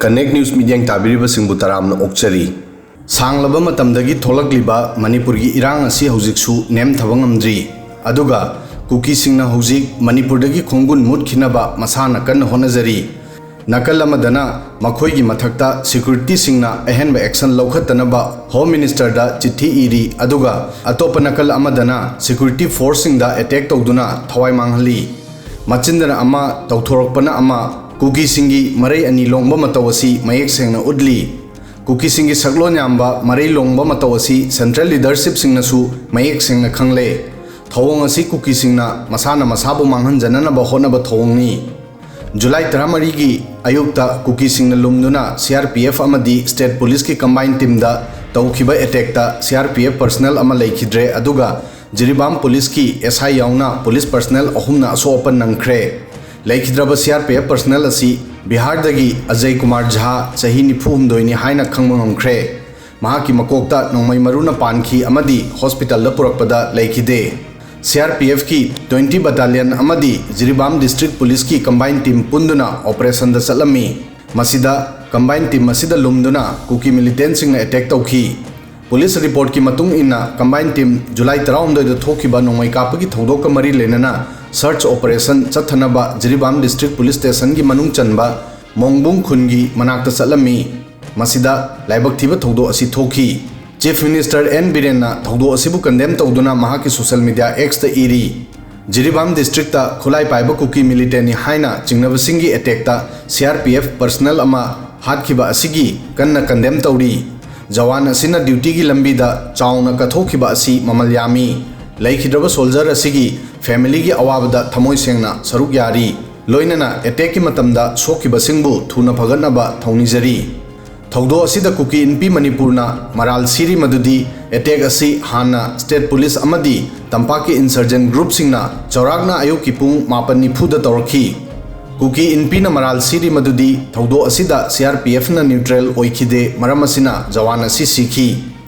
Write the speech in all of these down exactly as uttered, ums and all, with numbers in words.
Connect News ꯃꯤꯠꯌꯦꯡ ꯇꯥꯕꯤꯔꯤꯕꯁꯤꯡꯕꯨ ꯇꯔꯥꯝꯅ ꯑꯣꯛꯆꯔꯤ꯫ ꯁꯥꯡꯂꯕ ꯃꯇꯝꯗꯒꯤ ꯊꯣꯛꯂꯛꯂꯤꯕ ꯃꯅꯤꯄꯨꯔꯒꯤ ꯏꯔꯥꯡ ꯑꯁꯤ ꯍꯧꯖꯤꯛꯁꯨ ꯅꯦꯝꯊꯕ ꯉꯝꯗ꯭ꯔꯤ꯫ ꯑꯗꯨꯒ ꯀꯨꯀꯤꯁꯤꯡꯅ ꯍꯧꯖꯤꯛ ꯃꯅꯤꯄꯨꯔꯗꯒꯤ ꯈꯣꯡꯒꯨꯟ ꯃꯨꯠꯈꯤꯅꯕ ꯃꯁꯥꯅ ꯀꯟꯅ ꯍꯣꯠꯅꯖꯔꯤ꯫ ꯅꯥꯀꯜ ꯑꯃꯗꯅ ꯃꯈꯣꯏꯒꯤ ꯃꯊꯛꯇ ꯁꯦꯀ꯭ꯌꯨꯔꯤꯇꯤꯁꯤꯡꯅ ꯑꯍꯦꯟꯕ ꯑꯦꯛꯁꯟ ꯂꯧꯈꯠꯇꯅꯕ ꯍꯣꯝ ꯃꯤꯅꯤꯁꯇꯔꯗ ꯆꯤꯊꯤ ꯏꯔꯤ, ꯑꯗꯨꯒ ꯑꯇꯣꯞꯄ ꯅꯥꯀꯜ ꯑꯃꯗꯅ ꯁꯦꯀ꯭ꯌꯨꯔꯤꯇꯤ ꯐꯣꯔꯁꯁꯤꯡꯗ ꯑꯦꯇꯦꯛ ꯇꯧꯗꯨꯅ ꯊꯋꯥꯏ ꯃꯥꯡꯍꯜꯂꯤ꯫ ꯃꯆꯤꯟꯗꯅ ꯑꯃ, ꯇꯧꯊꯣꯔꯛꯄꯅ ꯑꯃ꯫ ꯀꯨꯀꯤꯁꯤꯡꯒꯤ ꯃꯔꯩ ꯑꯅꯤ ꯂꯣꯡꯕ ꯃꯇꯧ ꯑꯁꯤ ꯃꯌꯦꯛ ꯁꯦꯡꯅ ꯎꯠꯂꯤ꯫ ꯀꯨꯀꯤꯁꯤꯡꯒꯤ ꯁꯛꯂꯣꯟ ꯌꯥꯝꯕ ꯃꯔꯩ ꯂꯣꯡꯕ ꯃꯇꯧ ꯑꯁꯤ ꯁꯦꯟꯇ꯭ꯔꯦꯜ ꯂꯤꯗꯔꯁꯤꯞꯁꯤꯡꯅꯁꯨ ꯃꯌꯦꯛ ꯁꯦꯡꯅ ꯈꯪꯂꯦ꯫ ꯊꯧꯑꯣꯡ ꯑꯁꯤ ꯀꯨꯀꯤꯁꯤꯡꯅ ꯃꯁꯥꯅ ꯃꯁꯥꯕꯨ ꯃꯥꯡꯍꯟꯖꯅꯅꯕ ꯍꯣꯠꯅꯕ ꯊꯧꯑꯣꯡꯅꯤ꯫ ꯖꯨꯂꯥꯏ ꯇꯔꯥꯃꯔꯤꯒꯤ ꯑꯌꯨꯛꯇ ꯀꯨꯀꯤꯁꯤꯡꯅ ꯂꯨꯝꯗꯨꯅ ꯁꯤ ꯑꯥꯔ ꯄꯤ ꯑꯦꯐ ꯑꯃꯗꯤ ꯁ꯭ꯇꯦꯠ ꯄꯨꯂꯤꯁꯀꯤ ꯀꯝꯕꯥꯏꯟ ꯇꯤꯝꯗ ꯇꯧꯈꯤꯕ ꯑꯦꯇꯦꯛꯇ ꯁꯤ ꯑꯥꯔ ꯄꯤ ꯑꯦꯐ ꯄꯔꯁꯅꯦꯜ ꯑꯃ ꯂꯩꯈꯤꯗ꯭ꯔꯦ, ꯑꯗꯨꯒ ꯖꯤꯔꯤꯕꯥꯝ ꯄꯨꯂꯤꯁꯀꯤ ꯑꯦꯁ ꯑꯥꯏ ꯌꯥꯎꯅ ꯄꯨꯂꯤꯁ ꯄꯔꯁꯅꯦꯜ ꯑꯍꯨꯝꯅ ꯑꯁꯣꯛ ꯑꯄꯟ ꯅꯪꯈ꯭ꯔꯦ꯫ ꯂꯩꯈꯤꯗ꯭ꯔꯕ ꯁꯤ ꯑꯥꯔ ꯄꯤ ꯑꯦꯐ ꯄꯔꯁꯅꯦꯜ ꯑꯁꯤ ꯕꯤꯍꯥꯔꯗꯒꯤ ꯑꯖꯌ ꯀꯨꯃꯥꯔ ꯖꯍꯥ, ꯆꯍꯤ ꯅꯤꯐꯨ ꯍꯨꯝꯗꯣꯏꯅꯤ ꯍꯥꯏꯅ ꯈꯪꯕ ꯉꯝꯈ꯭ꯔꯦ꯫ ꯃꯍꯥꯛꯀꯤ ꯃꯀꯣꯛꯇ ꯅꯣꯡꯃꯩ ꯃꯔꯨꯅ ꯄꯥꯟꯈꯤ ꯑꯃꯗꯤ ꯍꯣꯁꯄꯤꯇꯥꯜꯗ ꯄꯨꯔꯛꯄꯗ ꯂꯩꯈꯤꯗꯦ꯫ ꯁꯤ ꯑꯥꯔ ꯄꯤ ꯑꯦꯐꯀꯤ ꯇ꯭ꯋꯦꯟꯇꯤ ꯕꯠꯇꯥꯂꯤꯌꯟ ꯑꯃꯗꯤ ꯖꯤꯔꯤꯕꯥꯝ ꯗꯤꯁꯇ꯭ꯔꯤꯛ ꯄꯨꯂꯤꯁꯀꯤ ꯀꯝꯕꯥꯏꯟ ꯇꯤꯝ ꯄꯨꯟꯗꯨꯅ ꯑꯣꯄꯔꯦꯁꯟꯗ ꯆꯠꯂꯝꯃꯤ꯫ ꯃꯁꯤꯗ ꯀꯝꯕꯥꯏꯟ ꯇꯤꯝ ꯑꯁꯤꯗ ꯂꯨꯝꯗꯨꯅ ꯀꯨꯀꯤ ꯃꯤꯂꯤꯇꯦꯟꯁꯤꯡꯅ ꯑꯦꯇꯦꯛ ꯇꯧꯈꯤ꯫ ꯄꯨꯂꯤꯁ ꯔꯤꯄꯣꯔꯠꯀꯤ ꯃꯇꯨꯡ ꯏꯟꯅ, ꯀꯝꯕꯥꯏꯟ ꯇꯤꯝ ꯖꯨꯂꯥꯏ ꯇꯔꯥꯍꯨꯝꯗꯣꯏꯗ ꯊꯣꯛꯈꯤꯕ ꯅꯣꯡꯃꯩ ꯀꯥꯞꯄꯒꯤ ꯊꯧꯗꯣꯛꯀ ꯃꯔꯤ ꯂꯩꯅꯅ ꯁꯔꯆ ꯑꯣꯄꯔꯦꯁꯟ ꯆꯠꯊꯅꯕ ꯖꯤꯔꯤꯕꯥꯝ ꯗꯤꯁꯇ꯭ꯔꯤꯛ ꯄꯨꯂꯤꯁ ꯁ꯭ꯇꯦꯁꯟꯒꯤ ꯃꯅꯨꯡ ꯆꯟꯕ ꯃꯣꯡꯕꯨꯡ ꯈꯨꯟꯒꯤ ꯃꯅꯥꯛꯇ ꯆꯠꯂꯝꯃꯤ꯫ ꯃꯁꯤꯗ ꯂꯥꯏꯕꯛ ꯊꯤꯕ ꯊꯧꯗꯣꯛ ꯑꯁꯤ ꯊꯣꯛꯈꯤ꯫ ꯆꯤꯐ ꯃꯤꯅꯤꯁꯇꯔ ꯑꯦꯟ ꯕꯤꯔꯦꯟꯅ ꯊꯧꯗꯣꯛ ꯑꯁꯤꯕꯨ ꯀꯟꯗꯦꯝ ꯇꯧꯗꯨꯅ ꯃꯍꯥꯛꯀꯤ ꯁꯣꯁꯦꯜ ꯃꯤꯗꯤꯌꯥ ꯑꯦꯛꯁꯇ ꯏꯔꯤ, ꯖꯤꯔꯤꯕꯥꯝ ꯗꯤꯁꯇ꯭ꯔꯤꯛꯇ ꯈꯨꯠꯂꯥꯏ ꯄꯥꯏꯕ ꯀꯨꯀꯤ ꯃꯤꯂꯤꯇꯦꯟꯅꯤ ꯍꯥꯏꯅ ꯆꯤꯡꯅꯕꯁꯤꯡꯒꯤ ꯑꯦꯇꯦꯛꯇ ꯁꯤ ꯑꯥꯔ ꯄꯤ ꯑꯦꯐ ꯄꯔꯁꯅꯦꯜ ꯑꯃ ꯍꯥꯠꯈꯤꯕ ꯑꯁꯤꯒꯤ ꯀꯟꯅ ꯀꯟꯗꯦꯝ ꯇꯧꯔꯤ꯫ ꯖꯋꯥꯟ ꯑꯁꯤꯅ ꯗ꯭ꯌꯨꯇꯤꯒꯤ ꯂꯝꯕꯤꯗ ꯆꯥꯎꯅ ꯀꯠꯊꯣꯛꯈꯤꯕ ꯑꯁꯤ ꯃꯃꯜ ꯌꯥꯝꯃꯤ꯫ ꯂꯩꯈꯤꯗ꯭ꯔꯕ ꯁꯣꯜꯖꯔ ꯑꯁꯤꯒꯤ ꯐꯦꯃꯤꯂꯤꯒꯤ ꯑꯋꯥꯕꯗ ꯊꯃꯣꯏ ꯁꯦꯡꯅ ꯁꯔꯨꯛ ꯌꯥꯔꯤ꯫ ꯂꯣꯏꯅꯅ ꯑꯦꯇꯦꯛꯀꯤ ꯃꯇꯝꯗ ꯁꯣꯛꯈꯤꯕꯁꯤꯡꯕꯨ ꯊꯨꯅ ꯐꯒꯠꯅꯕ ꯊꯧꯅꯤꯖꯔꯤ꯫ ꯊꯧꯗꯣꯛ ꯑꯁꯤꯗ ꯀꯨꯀꯤ ꯏꯟꯄꯤ ꯃꯅꯤꯄꯨꯔꯅ ꯃꯔꯥꯜ ꯁꯤꯔꯤ ꯃꯗꯨꯗꯤ ꯑꯦꯇꯦꯛ ꯑꯁꯤ ꯍꯥꯟꯅ ꯁ꯭ꯇꯦꯠ ꯄꯨꯂꯤꯁ ꯑꯃꯗꯤ ꯇꯝꯄꯥꯛꯀꯤ ꯏꯟꯁꯔꯖꯦꯟ ꯒ꯭ꯔꯨꯞꯁꯤꯡꯅ ꯆꯥꯎꯔꯥꯛꯅ ꯑꯌꯨꯛꯀꯤ ꯄꯨꯡ ꯃꯥꯄꯟ ꯅꯤꯐꯨꯗ ꯇꯧꯔꯛꯈꯤ꯫ ꯀꯨꯀꯤ ꯏꯟꯄꯤꯅ ꯃꯔꯥꯜ ꯁꯤꯔꯤ ꯃꯗꯨꯗꯤ ꯊꯧꯗꯣꯛ ꯑꯁꯤꯗ ꯁꯤ ꯑꯥꯔ ꯄꯤ ꯑꯦꯐꯅ ꯅ꯭ꯌꯨꯇ꯭ꯔꯦꯜ ꯑꯣꯏꯈꯤꯗꯦ, ꯃꯔꯝ ꯑꯁꯤꯅ ꯖꯋꯥꯟ ꯑꯁꯤ ꯁꯤꯈꯤ꯫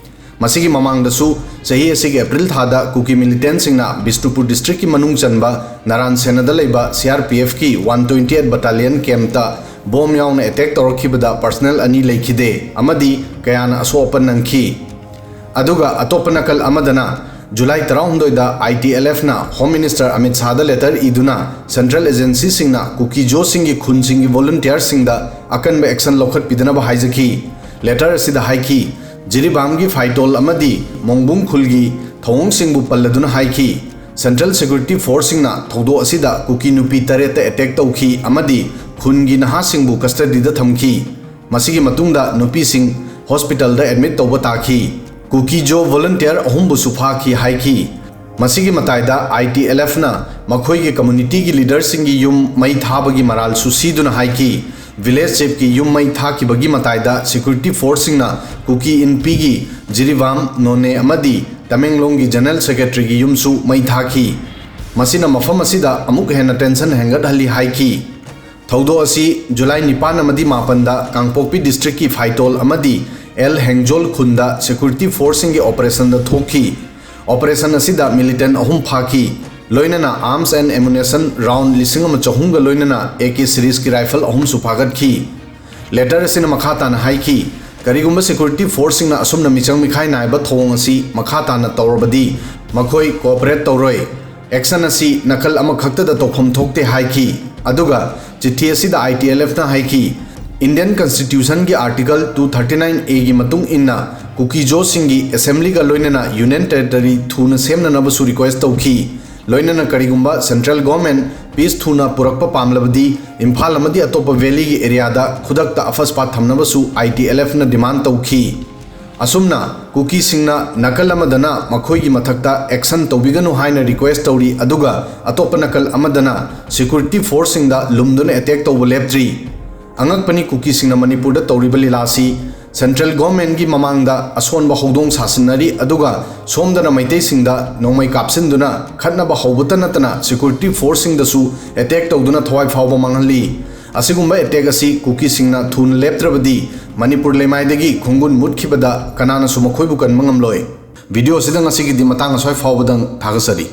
ꯃꯁꯤꯒꯤ ꯃꯃꯥꯡꯗꯁꯨ ꯆꯍꯤ ꯑꯁꯤꯒꯤ ꯑꯦꯄ꯭ꯔꯤꯜ ꯊꯥꯗ ꯀꯨꯀꯤ ꯃꯤꯂꯤꯇꯦꯟꯁꯤꯡꯅ ꯕꯤꯁꯅꯨꯄꯨꯔ ꯗꯤꯁꯇ꯭ꯔꯤꯛꯀꯤ ꯃꯅꯨꯡ ꯆꯟꯕ ꯅꯔꯥꯟ ꯁꯦꯅꯥꯗ ꯂꯩꯕ ꯁꯤ ꯑꯥꯔ ꯄꯤ ꯑꯦꯐꯀꯤ ꯋꯥꯟ ꯇ꯭ꯋꯦꯟꯇꯤ ꯑꯩꯠ ꯕꯇꯥꯂꯤꯌꯟ ꯀꯦꯝꯞꯇ ꯕꯣꯝ ꯌꯥꯎꯅ ꯑꯦꯇꯦꯛ ꯇꯧꯔꯛꯈꯤꯕꯗ ꯄꯔꯁꯅꯦꯜ ꯑꯅꯤ ꯂꯩꯈꯤꯗꯦ ꯑꯃꯗꯤ ꯀꯌꯥꯅ ꯑꯁꯣꯛ ꯑꯄꯟ ꯅꯪꯈꯤ꯫ ꯑꯗꯨꯒ ꯑꯇꯣꯞꯄ ꯅꯥꯀꯜ ꯑꯃꯗꯅ ꯖꯨꯂꯥꯏ ꯇꯔꯥꯍꯨꯝꯗꯣꯏꯗ ꯑꯥꯏ ꯇꯤ ꯑꯦꯜ ꯑꯦꯐꯅ ꯍꯣꯝ ꯃꯤꯅꯤꯁꯇꯔ ꯑꯃꯤꯠ ꯁꯥꯍꯗ ꯂꯦꯇꯔ ꯏꯗꯨꯅ ꯁꯦꯟꯇ꯭ꯔꯦꯜ ꯑꯦꯖꯦꯟꯁꯤꯁꯤꯡꯅ ꯀꯨꯀꯤ ꯖꯣꯁꯤꯡꯒꯤ ꯈꯨꯟꯁꯤꯡꯒꯤ ꯚꯣꯂꯨꯟꯇꯤꯌꯔꯁꯤꯡꯗ ꯑꯀꯟꯕ ꯑꯦꯛꯁꯟ ꯂꯧꯈꯠꯄꯤꯗꯅꯕ ꯍꯥꯏꯖꯈꯤ꯫ ꯂꯦꯇꯔ ꯑꯁꯤꯗ ꯍꯥꯏꯈꯤ, ꯖꯤꯔꯤꯕꯥꯝꯒꯤ ꯐꯥꯏꯇꯣꯜ ꯑꯃꯗꯤ ꯃꯣꯡꯕꯨꯡ ꯈꯨꯜꯒꯤ ꯊꯧꯑꯣꯡꯁꯤꯡꯕꯨ ꯄꯜꯂꯗꯨꯅ ꯍꯥꯏꯈꯤ, ꯁꯦꯟꯇ꯭ꯔꯦꯜ ꯁꯦꯀ꯭ꯌꯨꯔꯤꯇꯤ ꯐꯣꯔꯁꯁꯤꯡꯅ ꯊꯧꯗꯣꯛ ꯑꯁꯤꯗ ꯀꯨꯀꯤ ꯅꯨꯄꯤ ꯇꯔꯦꯠꯇ ꯑꯦꯇꯦꯛ ꯇꯧꯈꯤ ꯑꯃꯗꯤ ꯈꯨꯟꯒꯤ ꯅꯍꯥꯁꯤꯡꯕꯨ ꯀꯁꯇꯗꯤꯗ ꯊꯝꯈꯤ꯫ ꯃꯁꯤꯒꯤ ꯃꯇꯨꯡꯗ ꯅꯨꯄꯤꯁꯤꯡ ꯍꯣꯁꯄꯤꯇꯥꯜꯗ ꯑꯦꯗꯃꯤꯠ ꯇꯧꯕ ꯇꯥꯈꯤ꯫ ꯀꯨꯀꯤ ꯖꯣ ꯚꯣꯂꯨꯟꯇꯤꯌꯔ ꯑꯍꯨꯝꯕꯨꯁꯨ ꯐꯥꯈꯤ ꯍꯥꯏꯈꯤ꯫ ꯃꯁꯤꯒꯤ ꯃꯇꯥꯏꯗ ꯑꯥꯏ ꯇꯤ ꯑꯦꯜ ꯑꯦꯐꯅ ꯃꯈꯣꯏꯒꯤ ꯀꯝꯃ꯭ꯌꯨꯅꯤꯇꯤꯒꯤ ꯂꯤꯗꯔꯁꯤꯡꯒꯤ ꯌꯨꯝ ꯃꯩ ꯊꯥꯕꯒꯤ ꯃꯔꯥꯜꯁꯨ ꯁꯤꯗꯨꯅ ꯍꯥꯏꯈꯤ꯫ ꯚꯤꯂꯦꯖ ꯆꯤꯐꯀꯤ ꯌꯨꯝ ꯃꯩ ꯊꯥꯈꯤꯕꯒꯤ ꯃꯇꯥꯏꯗ ꯁꯦꯀ꯭ꯌꯨꯔꯤꯇꯤ ꯐꯣꯔꯁꯁꯤꯡꯅ ꯀꯨꯀꯤ ꯏꯟꯄꯤꯒꯤ ꯖꯤꯔꯤꯕꯥꯝ, ꯅꯣꯅꯦ ꯑꯃꯗꯤ ꯇꯃꯦꯡꯂꯣꯡꯒꯤ ꯖꯦꯅꯔꯦꯜ ꯁꯦꯀ꯭ꯔꯦꯇꯔꯤꯒꯤ ꯌꯨꯝꯁꯨ ꯃꯩ ꯊꯥꯈꯤ꯫ ꯃꯁꯤꯅ ꯃꯐꯝ ꯑꯁꯤꯗ ꯑꯃꯨꯛ ꯍꯦꯟꯅ ꯇꯦꯟꯁꯟ ꯍꯦꯟꯒꯠꯍꯜꯂꯤ ꯍꯥꯏꯈꯤ꯫ ꯊꯧꯗꯣꯛ ꯑꯁꯤ ꯖꯨꯂꯥꯏ ꯅꯤꯄꯥꯟ ꯑꯃꯗꯤ ꯃꯥꯄꯟꯗ ꯀꯥꯡꯄꯣꯛꯄꯤ ꯗꯤꯁꯇ꯭ꯔꯤꯛꯀꯤ ꯐꯥꯏꯇꯣꯜ ꯑꯃꯗꯤ ꯑꯦꯜ ꯍꯦꯡꯖꯣꯜ ꯈꯨꯟꯗ ꯁꯦꯀ꯭ꯌꯨꯔꯤꯇꯤ ꯐꯣꯔꯁꯁꯤꯡꯒꯤ ꯑꯣꯄꯔꯦꯁꯟꯗ ꯊꯣꯛꯈꯤ꯫ ꯑꯣꯄꯔꯦꯁꯟ ꯑꯁꯤꯗ ꯃꯤꯂꯤꯇꯦꯟ ꯑꯍꯨꯝ ꯐꯥꯈꯤ, ꯂꯣꯏꯅꯅ ꯑꯥꯔꯝꯁ ꯑꯦꯟ ꯑꯦꯃꯨꯅꯦꯁꯟ ꯔꯥꯎꯟ ꯂꯤꯁꯤꯡ ꯑꯃ ꯆꯍꯨꯝꯒ ꯂꯣꯏꯅꯅ ꯑꯦ ꯀꯦ ꯁꯤꯔꯤꯖꯀꯤ ꯔꯥꯏꯐꯜ ꯑꯍꯨꯝꯁꯨ ꯐꯥꯒꯠꯈꯤ꯫ ꯂꯦꯇꯔ ꯑꯁꯤꯅ ꯃꯈꯥ ꯇꯥꯅ ꯍꯥꯏꯈꯤ, ꯀꯔꯤꯒꯨꯝꯕ ꯁꯦꯀ꯭ꯌꯨꯔꯤꯇꯤ ꯐꯣꯔꯁꯁꯤꯡꯅ ꯑꯁꯨꯝꯅ ꯃꯤꯆꯪ ꯃꯤꯈꯥꯏ ꯅꯥꯏꯕ ꯊꯧꯑꯣꯡ ꯑꯁꯤ ꯃꯈꯥ ꯇꯥꯅ ꯇꯧꯔꯕꯗꯤ ꯃꯈꯣꯏ ꯀꯣꯑꯣꯄꯔꯦꯠ ꯇꯧꯔꯣꯏ꯫ ꯑꯦꯛꯁꯟ ꯑꯁꯤ ꯅꯥꯀꯜ ꯑꯃꯈꯛꯇꯗ ꯇꯧꯐꯝ ꯊꯣꯛꯇꯦ ꯍꯥꯏꯈꯤ꯫ ꯑꯗꯨꯒ ꯆꯤꯊꯤ ꯑꯁꯤꯗ ꯑꯥꯏ ꯇꯤ ꯑꯦꯜ ꯑꯦꯐꯅ ꯍꯥꯏꯈꯤ, ꯏꯟꯗꯤꯌꯟ ꯀꯟꯁꯇꯤꯇ꯭ꯌꯨꯁꯟꯒꯤ ꯑꯥꯔꯇꯤꯀꯜ ꯇꯨ ꯊꯥꯔꯇꯤ ꯅꯥꯏꯟ ꯑꯦꯒꯤ ꯃꯇꯨꯡ ꯏꯟꯅ ꯀꯨꯀꯤ ꯖꯣꯁꯤꯡꯒꯤ ꯑꯦꯁꯦꯝꯕ꯭ꯂꯤꯒ ꯂꯣꯏꯅꯅ ꯌꯨꯅꯤꯌꯟ ꯇꯦꯔꯤꯇꯣꯔꯤ ꯊꯨꯅ ꯁꯦꯝꯅꯅꯕꯁꯨ ꯔꯤꯀ꯭ꯋꯦꯁ ꯇꯧꯈꯤ꯫ ꯂꯣꯏꯅꯅ ꯀꯔꯤꯒꯨꯝꯕ ꯁꯦꯟꯇ꯭ꯔꯦꯜ ꯒꯣꯔꯃꯦꯟ ꯄꯤꯁ ꯊꯨꯅ ꯄꯨꯔꯛꯄ ꯄꯥꯝꯂꯕꯗꯤ ꯏꯝꯐꯥꯜ ꯑꯃꯗꯤ ꯑꯇꯣꯞꯄ ꯚꯦꯂꯤꯒꯤ ꯑꯦꯔꯤꯌꯥꯗ ꯈꯨꯗꯛꯇ ꯑꯐꯁꯄꯥ ꯊꯝꯅꯕꯁꯨ ꯑꯥꯏ ꯇꯤ ꯑꯦꯜ ꯑꯦꯐꯅ ꯗꯤꯃꯥꯟ ꯇꯧꯈꯤ꯫ ꯑꯁꯨꯝꯅ ꯀꯨꯀꯤꯁꯤꯡꯅ ꯅꯥꯀꯜ ꯑꯃꯗꯅ ꯃꯈꯣꯏꯒꯤ ꯃꯊꯛꯇ ꯑꯦꯛꯁꯟ ꯇꯧꯕꯤꯒꯅꯨ ꯍꯥꯏꯅ ꯔꯤꯀ꯭ꯋꯦꯁ ꯇꯧꯔꯤ, ꯑꯗꯨꯒ ꯑꯇꯣꯞꯄ ꯅꯥꯀꯜ ꯑꯃꯗꯅ ꯁꯦꯀ꯭ꯌꯨꯔꯤꯇꯤ ꯐꯣꯔꯁꯁꯤꯡꯗ ꯂꯨꯝꯗꯨꯅ ꯑꯦꯇꯦꯛ ꯇꯧꯕ ꯂꯦꯞꯇ꯭ꯔꯤ꯫ ꯑꯉꯛꯄꯅꯤ, ꯀꯨꯀꯤꯁꯤꯡꯅ ꯃꯅꯤꯄꯨꯔꯗ ꯇꯧꯔꯤꯕ ꯂꯤꯂꯥꯁꯤ ꯁꯦꯟꯇ꯭ꯔꯦꯜ ꯒꯣꯔꯃꯦꯟꯒꯤ ꯃꯃꯥꯡꯗ ꯑꯁꯣꯟꯕ ꯍꯧꯗꯣꯡ ꯁꯥꯁꯤꯟꯅꯔꯤ, ꯑꯗꯨꯒ ꯁꯣꯝꯗꯅ ꯃꯩꯇꯩꯁꯤꯡꯗ ꯅꯣꯡꯃꯩ ꯀꯥꯞꯁꯤꯟꯗꯨꯅ ꯈꯠꯅꯕ ꯍꯧꯕꯇ ꯅꯠꯇꯅ ꯁꯦꯀ꯭ꯌꯨꯔꯤꯇꯤ ꯐꯣꯔꯁꯁꯤꯡꯗꯁꯨ ꯑꯦꯇꯦꯛ ꯇꯧꯗꯨꯅ ꯊꯋꯥꯏ ꯐꯥꯎꯕ ꯃꯥꯡꯍꯜꯂꯤ꯫ ꯑꯁꯤꯒꯨꯝꯕ ꯑꯦꯇꯦꯛ ꯑꯁꯤ ꯀꯨꯀꯤꯁꯤꯡꯅ ꯊꯨꯅ ꯂꯦꯞꯇ꯭ꯔꯕꯗꯤ ꯃꯅꯤꯄꯨꯔ ꯂꯩꯃꯥꯏꯗꯒꯤ ꯈꯣꯡꯒꯨꯟ ꯃꯨꯠꯈꯤꯕꯗ ꯀꯅꯥꯅꯁꯨ ꯃꯈꯣꯏꯕꯨ ꯀꯟꯕ ꯉꯝꯂꯣꯏ꯫ ꯚꯤꯗꯤꯑꯣꯁꯤꯗ ꯉꯁꯤꯒꯤꯗꯤ ꯃꯇꯥꯡ ꯑꯁ꯭ꯋꯥꯏ ꯐꯥꯎꯕꯗꯪ ꯊꯥꯒꯠꯆꯔꯤ꯫